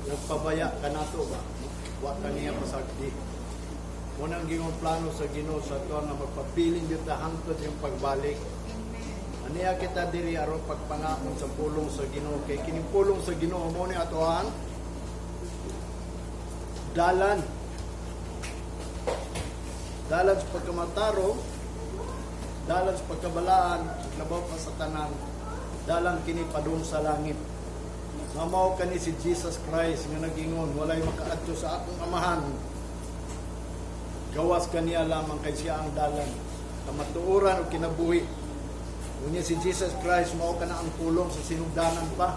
Nagpabaya kanato ba? Wa kaniya pasagdi. Mao nang giingong plano sa Ginoo sa ato nga magpabilin gyud ta hangtod iyang pagbalik. Aniya kita diri aron pagpangaon sa pulong sa Ginoo, kay kining pulong sa Ginoo mao ni ato ang dalan. Dalan sa pagkamatarong, dalan sa pagkabalaan, labaw pa sa tanan, dalan kini padung sa langit. Nga mao kani si Jesus Christ nga nagingon, "Walay makaadto sa akong Amahan gawas kaniya lamang," kay siya ang dalan, kamatuoran ug kinabuhi. Unya si Jesus Christ mao kana ang pulong sa sinugdanan pa.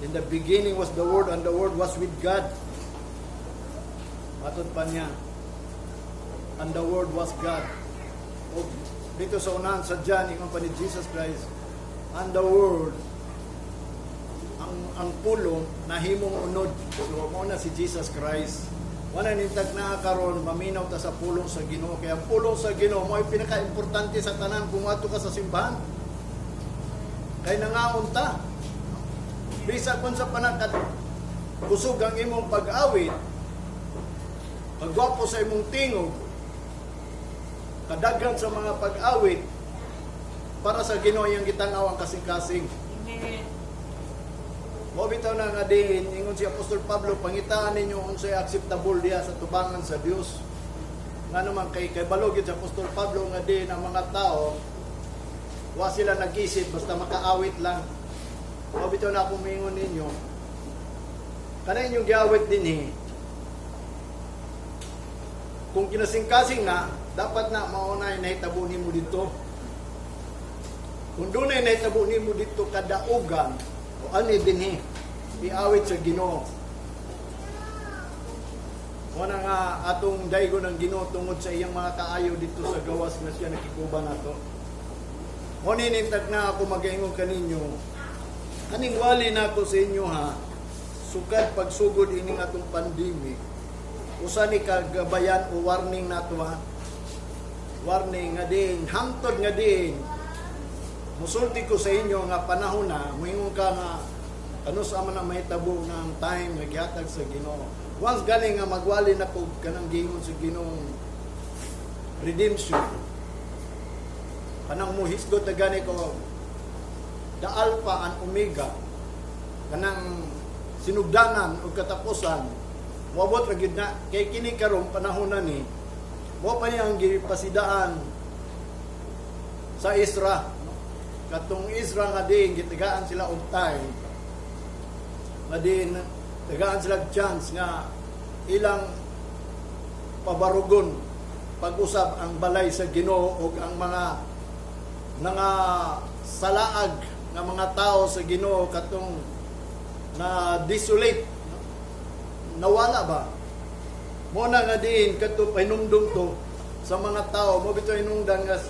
"In the beginning was the Word, and the Word was with God." Matod pa niya, "And the Word was God." O dito sa unahan sa John, ingon pa ni Jesus Christ, "And the Word," ang pulong nahimong unod. So mao na si Jesus Christ. Wala nintag na karon maminaw ta sa pulong sa Ginoo, kaya ang pulong sa Ginoo mo ay pinaka-importante sa tanan kung adto ka sa simbahan. Kay nangaon ta. Bisa kung sa panakat kusog ang imong pag-awit, pagwapo sa imong tingog, kadaghan sa mga pag-awit, para sa Ginoo iyang gitanaw ang kasing-kasing. Amen. Mao bitaw na nga diin, ingon si Apostol Pablo, "Pangitaan ninyo unsay acceptable diha sa tubangan sa Dios." Nga naman kay balog yun si Apostol Pablo nga diin ang mga tao wa sila nag-isip, basta makaawit lang. Mao bitaw na ako mingon ninyo. Kana inyong giawit dinhi. Kung kinasing-kasing na, dapat na mao na nahitabo nimo dito. Kung dunay nahitabo nimo dito kadaugan, o ani dinhi, iawit sa Ginoo. Mao na nga atong daygon ng Ginoo tungod sa iyang mga kaayo dito sa gawas nga siya nakikuba nato. Mao ni nintag na ako magaingon kaninyo. Kaning wali na ako sa inyo ha, sukad pagsugod ining atong pandemic, usa ni kagabayan o warning nato ha. Warning nga din, hangtod nga din, musulti ko sa inyo nga panahon na, muingon ka nga, ano sa man ang mahitabo ng time nga gihatag sa Ginoo. Once galing nga magwali na ko kanang giingon sa Ginoo redemption. Kanang muhisgot na gani ko the Alpha and Omega, kanang sinugdanan ug katapusan, moabot ra gyud na, kay kini karon panahon na ni mo pa niya ang gipasidaan sa Ezra, no? Katong Ezra nga din gitagaan sila og time nga din tagaan sila og chance nga ilang pabarugon pag-usab ang balay sa Ginoo ug ang mga nga salaag nga mga tao sa Ginoo katong na desolate, no? Nawala ba mo na nga diin kadto pahinumdum to sa mga tao mo bitaw hinungdan nga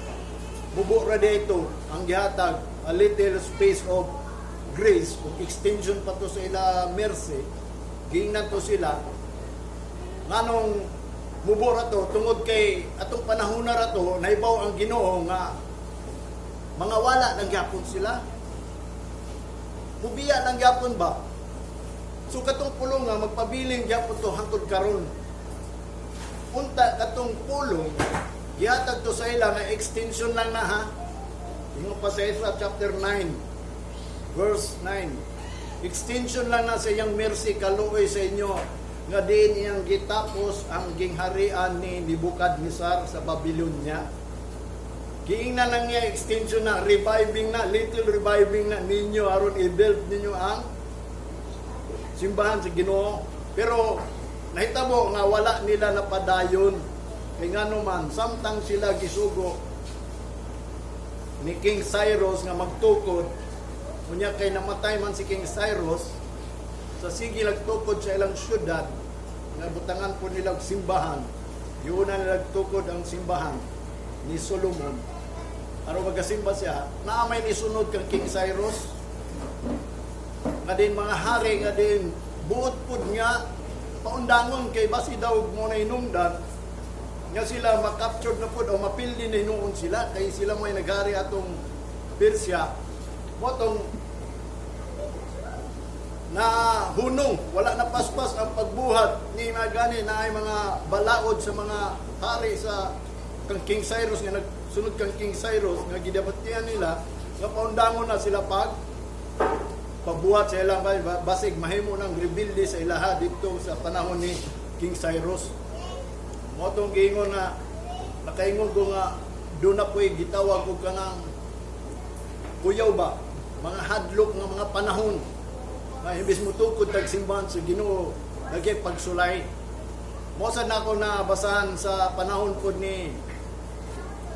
bubo ra dito ang gihatag, a little space of grace ug extension pa to sa ila mercy. Giingnan to sila nganong mubo ra to tungod kay atong panahon na ra to nahibaw ang Ginoo nga mga wala lang gyapon sila, mubiya lang gyapon ba. So katong pulong nga magpabilin gyapon to hangtod karon. Unta katong pulong gihatag to sa ila nga extension lang na ha. Ingon pa sa Ezra chapter 9 verse 9, extension lang na sa iyang mercy, kaluoy sa inyo, nga diin iyang gitapos ang gingharian ni Nebuchadnezzar sa Babylonia. Giingnan lang niya extension na, reviving na, little reviving na ninyo aron i-build ninyo ang simbahan sa Ginoo. Pero nahitabo nga wala nila napadayon. Kay ngano man, samtang sila gisugo ni King Cyrus nga magtukod, unya kay namatay man si King Cyrus, sa sige nagtukod sa ilang syudad, nga butangan po nila og simbahan, yun na nila nagtukod ang simbahan ni Solomon. Aron magasimba siya, naa may nisunod kang King Cyrus, nga din mga hari nga din buot pud nga paundangon, kay basi daw mo na hinungdan nga sila makaptured na pud o mapildi na hinuon sila, kay sila mo ay naghari atong Persia. Mo tong na Nahunong, wala na paspas ang pagbuhat ni mga gani na ay mga balaod sa mga hari sa kang King Cyrus nga nagsunod kang King Cyrus nga gidabatian nila nga paundangon na sila pag pagbuhat sa ilang basig mahimo ng rebelde sa ilaha dito sa panahon ni King Cyrus. Mao tong giingon na nakaingon ko nga doon na po'y gitawag og kanang kuyaw ba, mga hadlok nga mga panahon nga imbes mo tukod tag simbahan sa Ginoo, lagi pagsulay. Mo sad nako na basahan sa panahon pod ni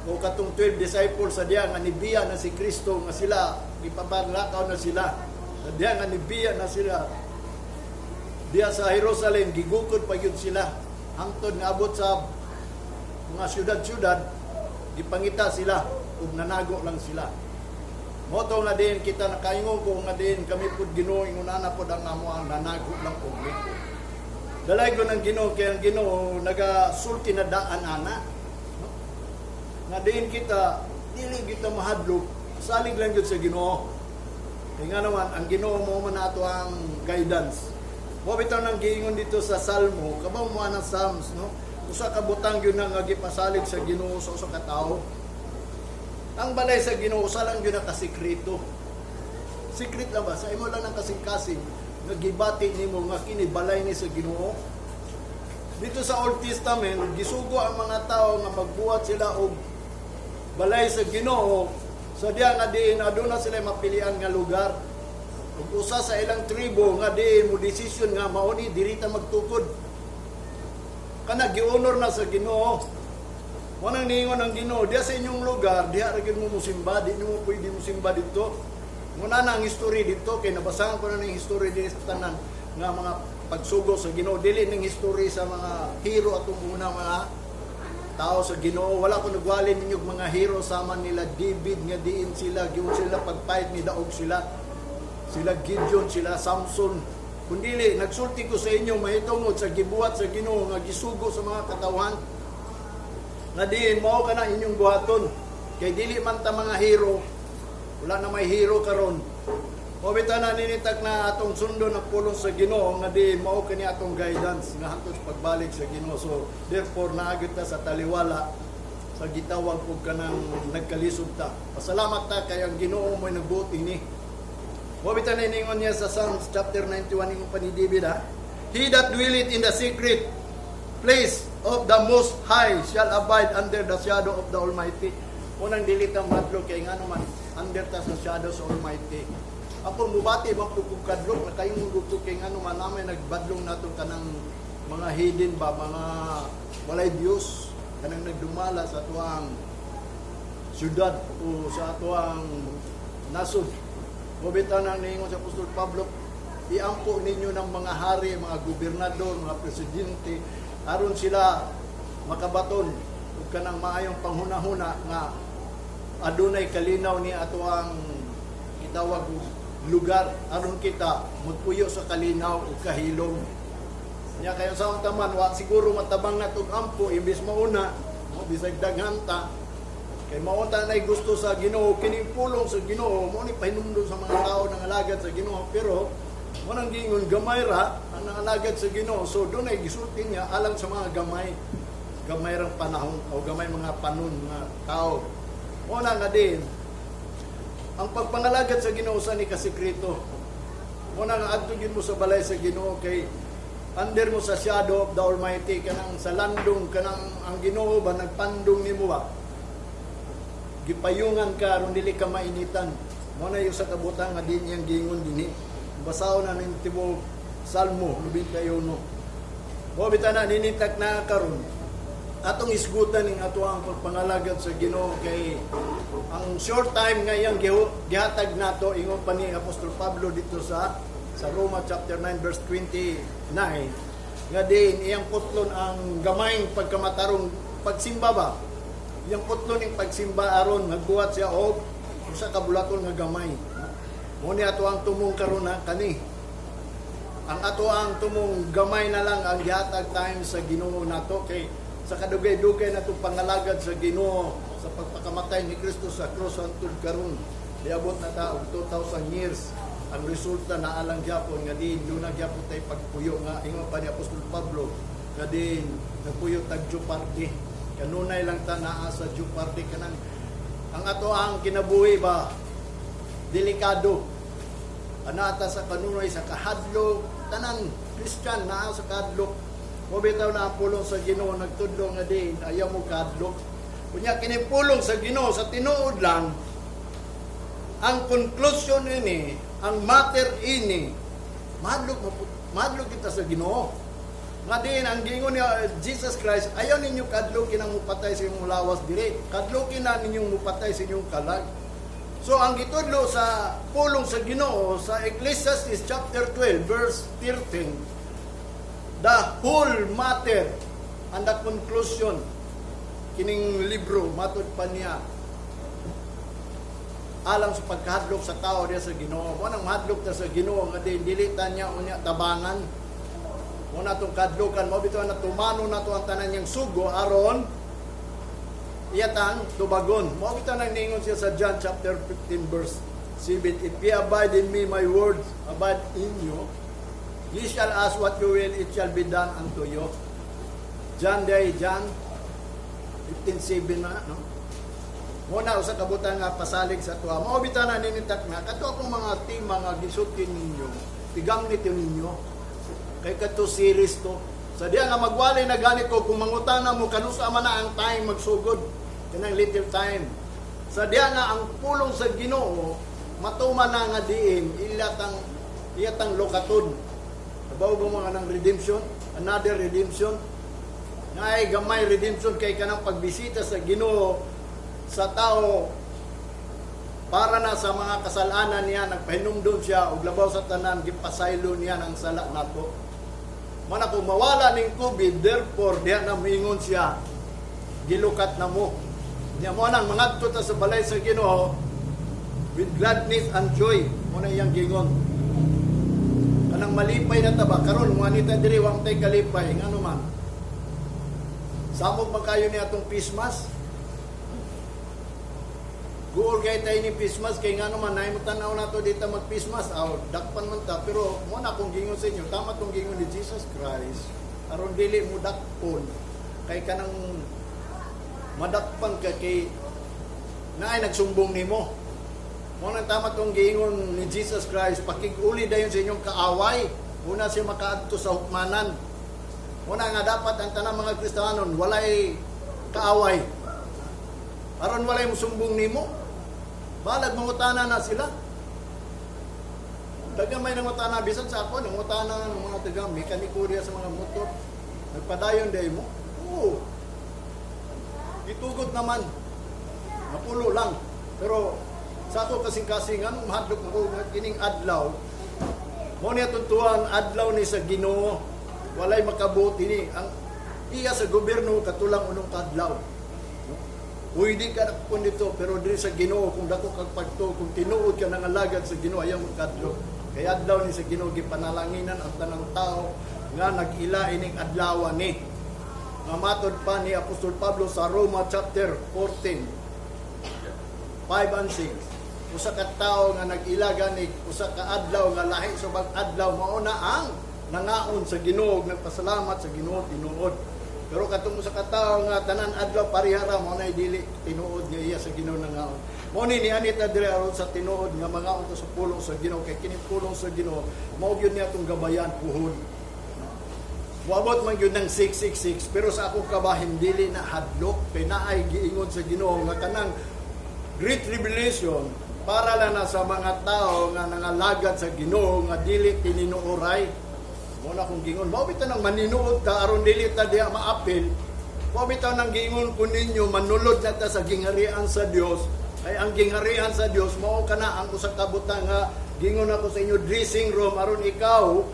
o katong 12 disciples sa diya nga nibiya na si Kristo, nga sila gipapanglakaw na sila sa diya nga nibiya na sila diya sa Jerusalem. Gigukod pa gyud sila hangtod nga abot sa mga syudad-syudad, gipangita sila ug nanago lang sila. Mo to nga din kita nakaingon ko nga din kami pud Ginoo, ingon ana pud ang amo ang nanago lang og mi. Dalay ko ng Ginoo kay ang Ginoo nagasulti na daan ana. No? Nga din kita dili kita mahadlok, salig lang gyud sa Ginoo. Kaya nga naman ang Ginoo mo man ato ang guidance. Mo bitaw nang giingon dito sa Salmo, kabaw mo ang Psalms, no? Usa ka butang gyud na nga gipasalig sa Ginoo sa usa ka tawo. Ang balay sa Ginoo usa lang gyud na kasikreto. Secret lang ba? Sa imo lang ang kasing-kasing nga gibati nimo nga kini balay ni sa Ginoo. Dito sa Old Testament, gisugo ang mga tao nga magbuhat sila og balay sa Ginoo sa diya nga diin aduna sila mapilian nga lugar. Ug usa sa ilang tribo nga diin mo desisyon nga mao ni, diri ta magtukod. Kana gi-honor na sa Ginoo. Wanang niingon ang Ginoo, diya sa inyong lugar, diha ra gyud mo musimba, di nimo pwede musimba dito. Muna na ang history dito kay nabasahan ko na ning history dinhi sa tanan nga mga pagsugo sa Ginoo, dili ning history sa mga hero atong una mga tao sa Ginoo. Wala ko nagwali ninyo og mga hero sama nila David nga diin sila giun sila pagfight ni daog sila, sila Gideon, sila Samson. Kundili nagsulti ko sa inyo mahitungod sa gibuhat sa Ginoo nga gisugo sa mga katawhan nga diin mao kana inyong buhaton kay dili man ta mga hero, wala na may hero karon. O bitaw na ninitak na atong sundon ang pulong sa Ginoo nga di mao kani atong guidance nga hangtod sa pagbalik sa Ginoo. So therefore naa gyud ta sa taliwala sa gitawag og kanang nagkalisod ta. Pasalamat ta kay ang Ginoo mo'y nagbuot ini. Mo bitaw na iningon niya sa Psalms chapter 91, ingon pa ni David ha. "He that dwelleth in the secret place of the Most High shall abide under the shadow of the Almighty." Unang dili ta madlok kay ngano man under ta sa shadow sa Almighty. Ako mubati man pud kog kadlok, nakayong ko kay ngano man namin nagbadlong nato kanang mga hidden ba, mga walay Dios, kanang nagdumala sa tuang syudad o sa atuang nasod. Mubita nang niingon sa Apostol Pablo, iampo ninyo ng mga hari, mga gobernador, mga presidente, aron sila makabaton ug kanang maayong panghunahuna nga adunay kalinaw ni atoang gitawag og lugar aron kita magpuyo sa kalinaw ug kahilom. Nya kayo sa taman wa siguro matabang na tug ampo imbes mauna mo bisag daghan ta kay maunta nay gusto sa Ginoo. Kining pulong sa Ginoo mo ni pahinumdum sa mga tao nang alagad sa Ginoo, pero mo nang giingon gamay ra ang nangalagad sa Ginoo, so dunay gisulti niya alang sa mga gamay, gamay rang panahon o gamay mga panon mga tao. Mo na nga din ang pagpangalagad sa Ginoo sa ni kasikreto. Mo na nga adto gyud mo sa balay sa Ginoo kay under mo sa shadow of the Almighty, kanang sa landong, kanang ang Ginoo ba nagpandong nimo ba, gipayungan ka aron dili ka mainitan. Mo na yung sa kabutang nga din iyang giingon dinhi. Basahon na ning tibuok Salmo 91. Mo bitaw na ninitak na karon atong isgutan ning ato ang pagpangalagad sa Ginoo kay ang short time nga iyang gihatag nato, ingon pa ni Apostol Pablo dito sa Roma chapter 9 verse 29 nga din iyang putlon ang gamayng pagkamatarong pagsimba ba, iyang putlon ning pagsimba aron magbuhat siya og usa ka bulaton nga gamay. Mo ni ato ang tumong karon na kani ang ato ang tumong gamay na lang ang gihatag time sa Ginoo nato kay sa kadugay-dugay na itong pangalagad sa Ginoo sa pagpakamatay ni Kristo sa krus hangtod karon, diabot na ta og 2,000 years. Ang resulta na alang gyapon nga din duna gyapon tay pagpuyo nga ingon pa ni Apostol Pablo nga din nagpuyo tag jeopardy. Kanunay lang ta naa sa jeopardy, kanang ang ato ang kinabuhi ba, delikado. Ana ta sa kanunay sa kahadlok, tanan Christian naa sa kahadlok. Mo bitaw na ang pulong sa Ginoo nagtudlo nga din ayaw mo kahadlok. Unya kini pulong sa Ginoo, sa tinuod lang ang conclusion ini, ang matter ini, mahadlok mo, mahadlok kita sa Ginoo. Nga din ang giingon ni Jesus Christ, ayaw ninyo kadlokin ang mupatay sa inyong lawas diri. Kadlokin na ninyong mupatay sa inyong kalag. So ang gitudlo sa pulong sa Ginoo sa Ecclesiastes chapter 12 verse 13, the whole matter and the conclusion kining libro, matud pa niya alang sa pagkahadlok sa tao diya sa Ginoo. Mo nang mahadlok ta sa Ginoo nga din dili ta niya unya tabangan. Mo na tong kadlokan, mo bitaw na tumano na to ang tanan niyang sugo aron iyatang tubagon. Mo bitaw nang ningon siya sa John chapter 15 verse 7, "If ye abide in me, my words abide in you, ye shall ask what you will, it shall be done unto you." John day, John 15:7 na, no? Mo na usa ka butang nga pasalig sa tuwa. Mao bitaw na ninitak na kato akong mga tema nga gisulti ninyo, tigamit ninyo. Kay kato series to. Sa diya nga magwali na gani ko, kung mangutana mo kanusa man na ang time magsugod, kanang little time. Sa diya nga ang pulong sa Ginoo matuman na nga diin ilatang iyatang lokaton. Kabaw ba mga ng redemption? Another redemption? Nga ay gamay redemption kay kanang pagbisita sa Ginoo sa tao para na sa mga kasalanan niya, nagpahinumdum siya ug labaw sa tanan, gipasaylo niya ang sala nato. Mana kung mawala ning COVID, therefore diha na moingon siya, gilukat na mo. Niya mo nang mangadto ta sa balay sa Ginoo with gladness and joy. Mo na iyang gingon. Kanang malipay na ta ba karon mo anita diri, wa tay kalipay, ngano man? Samog man kayo ni atong Christmas. Guol kay tayo ni Christmas kay ngano man, nay mo tan-aw nato dito mag Christmas aw dakpan man ta, pero mo na akong gingon sa inyo, tama tong gingon ni Jesus Christ aron dili mo dakpon, kay kanang madakpan ka kay naay nagsumbong nimo. Mo nang tama tong giingon ni Jesus Christ, pakig-uli dayon sa inyong kaaway una siya makaadto sa hukmanan. Mo na nga dapat ang tanang mga Kristiyanon walay kaaway aron walay musumbong nimo. Balag mangutana na sila. Daghang may nangutana bisan sa ako, nangutana ng mga taga mekaniko riya sa mga motor. Nagpadayon day mo. Oo. Gitugot naman. Napulo lang. Pero sa ako kasing-kasing, anong mahadlok ako nga kining adlaw. Mo niya tuntuan adlaw ni sa Ginoo. Walay makabuti ni ang iya sa gobyerno katulang unong kadlaw. Pwede ka na dito, pero diri sa Ginoo, kung dako kag pagtuo, kung tinuod ka nangalagad sa Ginoo, ayaw mo kadlok. Kay adlaw ni sa Ginoo, gipanalanginan ang tanang tao nga nag-ila ining adlaw ni. Nga matod pa ni Apostol Pablo sa Roma chapter 14, 5 and 6. Usa ka tawo nga nag-ila gani usa ka adlaw nga lahi sa ubang adlaw, mao na ang nangaon sa Ginoo, nagpasalamat sa Ginoo tinuod. Pero katong usa ka tawo nga tanan adlaw parehara, mao nay dili tinuod nga iya sa Ginoo nangaon. Mao ni ni anita diri aron sa tinuod nga mangaon ta sa pulong sa Ginoo, kay kini pulong sa Ginoo mao gyud niya atong gabayan puhon. Wabot man gyud ng 666, pero sa akong kabahin dili na hadlok kay naay giingon sa Ginoo nga kanang Great Tribulation para lang na sa mga tao nga nangalagad sa Ginoo nga dili tininuoray. Mo na kung gingon, mao bitaw nang maninuod ta aron dili ta diha maapil. Mao bitaw nang giingon ko ninyo, manulod na ta sa gingharian sa Dios. Kay ang gingharian sa Dios mao kana ang usa ka butang nga gingon ako sa inyo, dressing room aron ikaw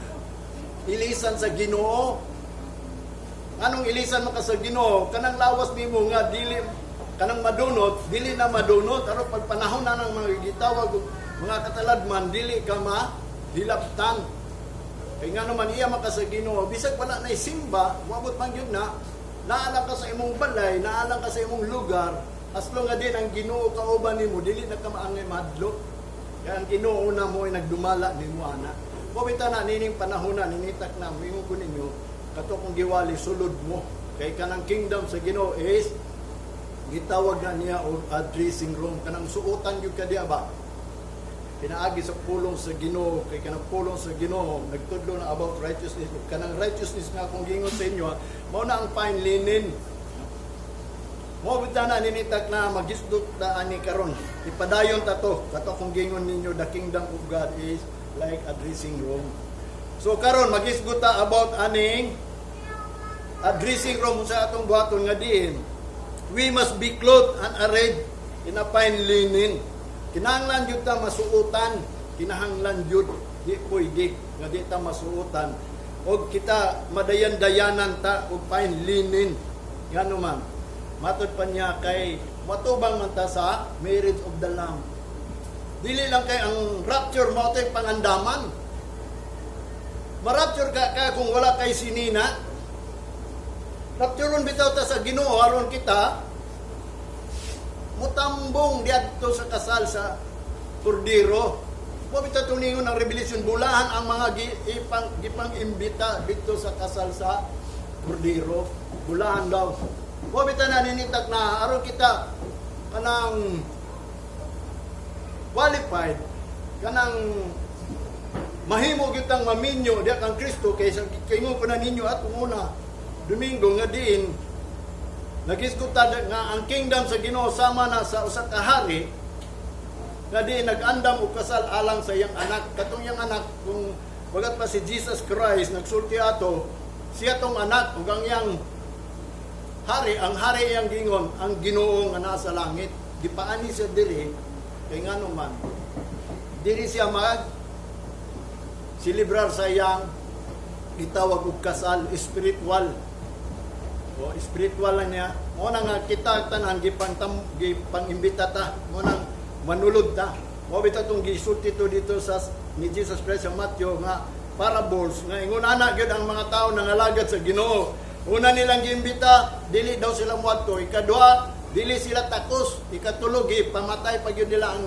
ilisan sa Ginoo. Anong ilisan mo ka sa Ginoo? Kanang lawas nimo nga dili kanang madunot, dili na madunot aron pag panahon na ng mga gitawag og mga kataladman, dili ka ma hilabtan. Kay nga naman iya man ka sa Ginoo, bisag wala na simba, moabot man gyud na naalang ka sa imong balay, naalang ka sa imong lugar, as long nga din ang Ginoo kauban nimo, dili na ka maangay mahadlok. Kaya ang Ginoo na mo ay nagdumala nimo ana. Mao bitaw na nining panahon na ninitak na moingon ko ninyo kato kong giwali, sulod mo kay kanang kingdom sa Ginoo is gitawag na niya og a dressing room, kanang suotan gyud ka diya ba, pinaagi sa pulong sa Ginoo, kay kanang pulong sa Ginoo nagtudlo na about righteousness. Kanang righteousness nga akong giingon sa inyo, mao na ang fine linen. Mao bitaw na ninitak na magisdot ta ani karon. Ipadayon ta to. Kato akong giingon ninyo, the kingdom of God is like a dressing room. So karon magisgot ta about aning a dressing room sa atong buhaton nga diin we must be clothed and arrayed in a fine linen. Kinahanglan jud ta masuotan, kinahanglan jud, di pwede nga di ta masuotan. Og kita madayan-dayanan ta og fine linen. Ngano man, matod pa niya kay matubang man ta sa marriage of the Lamb. Dili lang kay ang rapture mao to'y pangandaman. Marapture ka kung wala kay sinina. Raptureon bitaw ta sa Ginoo aron kita mutambong diadto sa kasal sa Kordero. Mo bitaw tuningon ang Revelation, bulahan ang mga gipang imbita dito sa kasal sa Kordero. Bulahan daw. Mo bitaw na ninitak na aron kita kanang qualified, kanang mahimo kitang maminyo diya kang Kristo, kay sa kaingon ko na ninyo at una Domingo nga diin nagisgutan nga ang kingdom sa Ginoo sama na sa usa ka hari nga diin nag-andam og kasal alang sa iyang anak. Katong iyang anak, kung bagat pa si Jesus Christ nagsulti ato siya tong anak ug ang iyang hari, ang hari iyang gingon ang Ginoo nga nasa langit. Gipaani siya diri kay ngano man diri siya mag silibrar sa iyang gitawag og kasal spiritual. O spiritual lang niya. Mo na nga kita tanan gipang imbita ta. Mo nang manulod ta. Mo bitaw tong gisulti to dito sa ni Jesus Christ sa Matthew nga parables nga ingon ana gyud ang mga tao nangalagad sa Ginoo. Una nilang giimbita, dili daw sila muadto. Ikaduha, dili sila takos. Ikatulo, pamatay pa gyud nila ang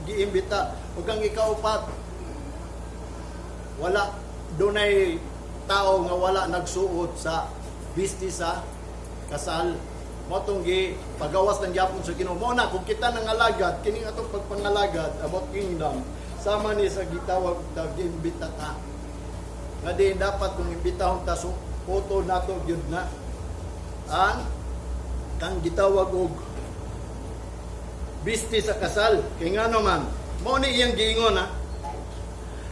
giimbita. Ug ang ikaupat, wala dunay tao nga wala nagsuot sa bisti sa kasal. Mo tong gi pagawas ng gyapon sa Ginoo. Mo na kung kita nangalagad kining atong pagpangalagad about kingdom, sama ni sa gitawag ta giimbita ta nga di dapat kung imbitahon ta, so photo nato gyud na ang kang gitawag og bisti sa kasal, kay ngano man mao ni iyang giingon ha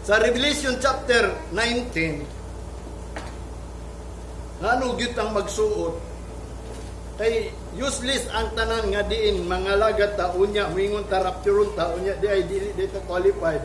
sa Revelation chapter 19, ngano gyud ang magsuot, kay useless ang tanan nga diin mangalagad ta, unya moingon ta rapturon ta, unya di ay dili dito qualified.